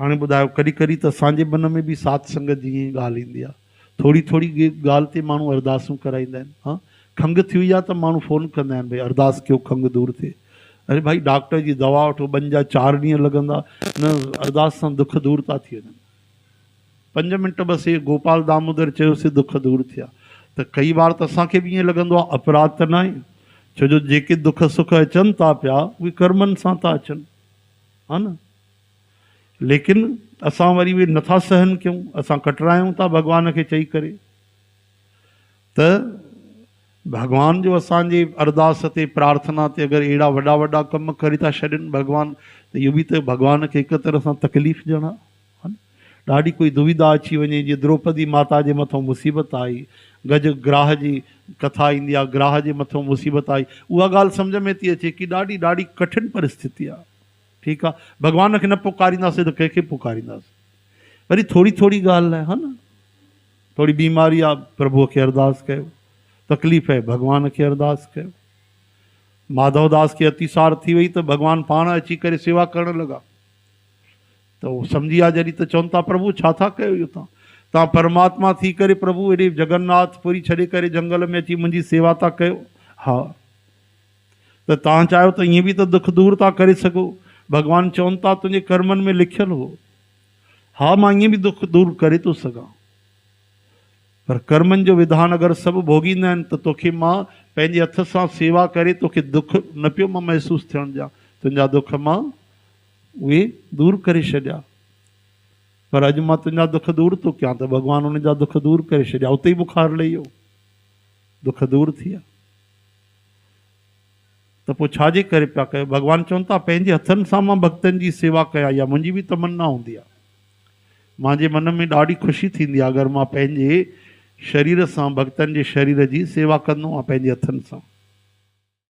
هاڻي ٻڌايو ڪڏهن ڪڏهن ته اسان جي من ۾ به سات سنگت جي ائين ڳالهه ايندي آهي. ٿوري ٿوري ڳالهه تي ماڻهو ارداسون ڪرائيندا آهن. ها کنگهه ٿي وئي آهي ته ماڻهو فون ڪندا آهن ڀئي ارداس ڪيو کنگهه دور ٿئي. اري ڀائي ڊاڪٽر جي دوا وٺو ٻن جا چار ڏينهن لڳندا نه ارداس سان دک دور ٿا ٿي وڃن. پنج منٽ بس هي گوپال دامودر چيو سي دک دور ٿيا. ته ڪئي بار ته اسان کي به ائين لڳندو آهي اپراڌ ته ناهي ڇو جو جيڪي دک سک اچن ٿا پيا اهي ڪرمن سان ٿا اچن. ها نه. ليڪن اسان وري اهي نٿا سهن ڪيون، اسان ڪٽرايون ٿا ڀڳوان کي چئي ڪري ته ڀڳوان جو اسان جي ارداس تي پرارٿنا تي اگر اهڙا وڏا وڏا ڪم ڪري ٿا ڇڏين ڀڳوان ته اهو به ته ڀڳوان کي هڪ طرح سان تڪليف ڏيڻ آهي. ڏاڍي ڪوئي دويدا اچي وڃي جيئن دروپدي ماتا جي مٿان مصيبت آئي، گج گراهه جي ڪٿا ايندي آهي، گراهه جي مٿان مصيبت آئي، اها ڳالهه سمجهه ۾ ٿي اچي ڪي ڏاڍي ڏاڍي ڪٺن پرسٿتي آهي. ٺيڪ آ ڀڳوان کي نه پڪارينداسين ته ڪنهن کي پڪارينداسين. وري ٿوري ٿوري ڳالهه لاء ها نه ٿوري بيماري آ پرڀوء کي ارداس ڪيو، تڪليف آهي ڀڳوان کي ارداس ڪيو. ماڌو داس کي اتيسار ٿي وئي ته ڀڳوان پاڻ اچي ڪري سيوا ڪرڻ لڳا ته هو سمجهي ويا جڏهن ته چون ٿا پرڀو ڇا ٿا ڪيو اهو توهان توهان پرماتما ٿي ڪري پرڀو هيڏي جگن ناٿ پوري ڇڏي ڪري جنگل ۾ اچي منهنجي سيوا ٿا ڪيو. ها ته توهان چاهيو ته ائين به ته دک دور ٿا ڪري سگهو. ڀڳوان چون ٿا تنهنجي ڪرمن ۾ لکيل هو. ها مان ائين به دک دور ڪري ٿو سگهان. پر ڪرمن جو وڌان اگر سڀ ڀوڳيندا آهن ته توکي مان پنهنجي هٿ سان سيوا ڪري توکي دک نه پيو مان محسوس ٿيڻ ڏيان. تنهنجا دک مان اهي دور ڪري ڇڏيا. پر اڄ مان تنهنجا دک دور ٿو ڪيان ته ڀڳوان ان جا دک دور ڪري ڇڏيا. اتي ئي بخار لهي ويو. دک دور ٿي ويا. ته پوء ڇا جي ڪري پيا ڪيو؟ ڀڳوان چون ٿا، پنهنجي هٿن سان مان ڀڳتن جي سيوا ڪيان، اها منهنجي به تمنا هوندي آهي. مانجي من ۾ ڏاڍي خوشي ٿيندي آهي اگر مان پنهنجي شرير سان ڀڳتن جي شرير جي سيوا ڪندو آهيان پنهنجي هٿن سان.